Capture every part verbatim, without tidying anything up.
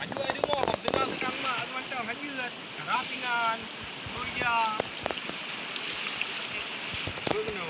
Aju ai deungoe, seunang-seunang mak, aju mantong, hana jeuet. Cara pingan, kuliah. Beuna.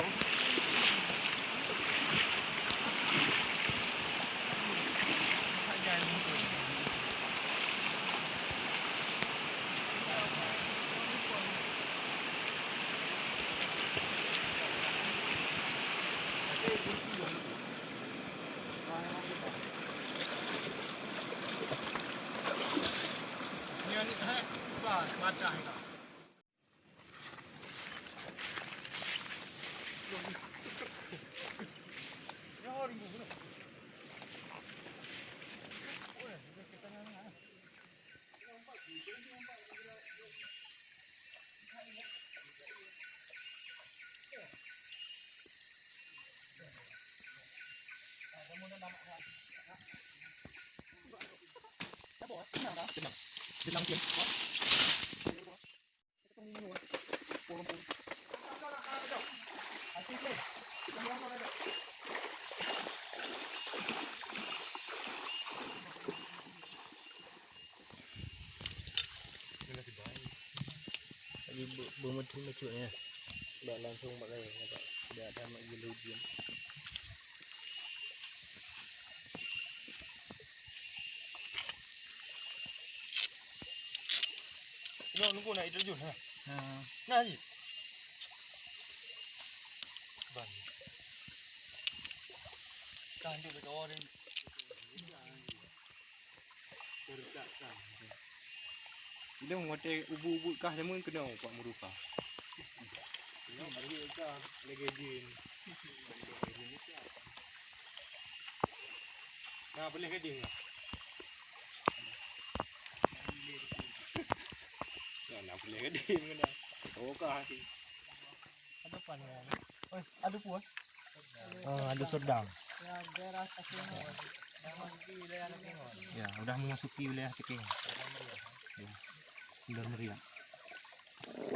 Lagi be-, beumeucuk-meucuk nyan. Bak langsung bak laén, nampak. Dak ada mak jilhud jin. Nyoe nunggu nak terjun, ha? Ha. Nah, ji. Bang. Kan dia berkawan. Ilong watèe ubeut-ubeut kah jameun keunoe Pak Muruka. Ilong bari ka lagèe jin. Nah, boleh gading lah. Nah, nah, boleh gading kena. Oh, kah hati. Ada pan ya? Oi, ada pun. Oh, ada sedang. Ya, daerah Takengon. Memang di wilayah Takengon. Ya, udah memasuki wilayah Takengon. Ya. Udah meriah.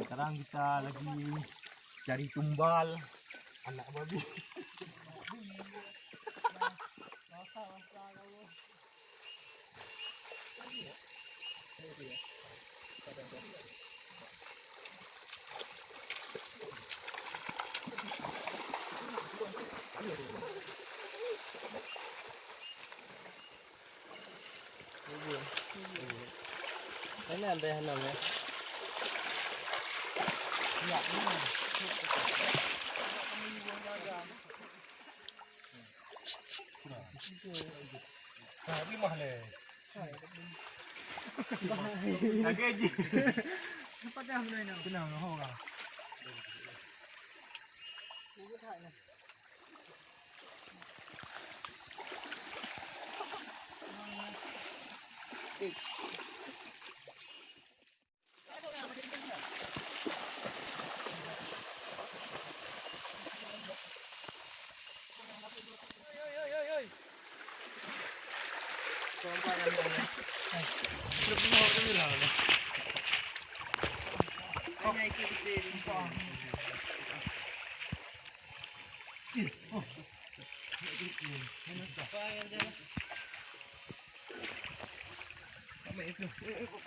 Sekarang kita lagi cari tumbal anak babi. Ini ada yang namanya. Ya, ini. Nah, rimah lé. Lagèe jih. Padah beulai nyoe. Keunong ho ka.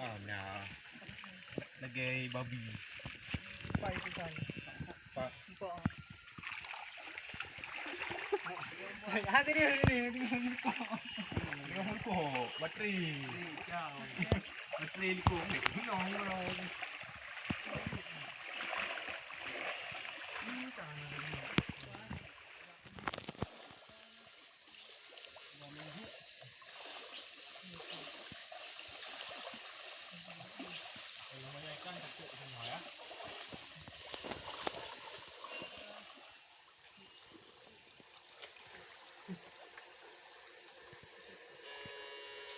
Oh, nah. Lagèe babi. Pak. Ada dia, ada dia, ada dia. Baterai. Baterai likot.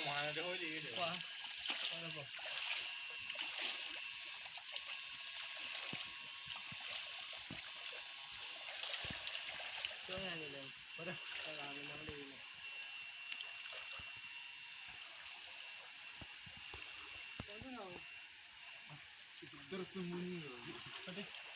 Wah, ada oli dia. Wah. Ada apa? Jangan ni, Leng. Pada. Jangan, memang dia ni. Jangan. Tersembunyi. Pada.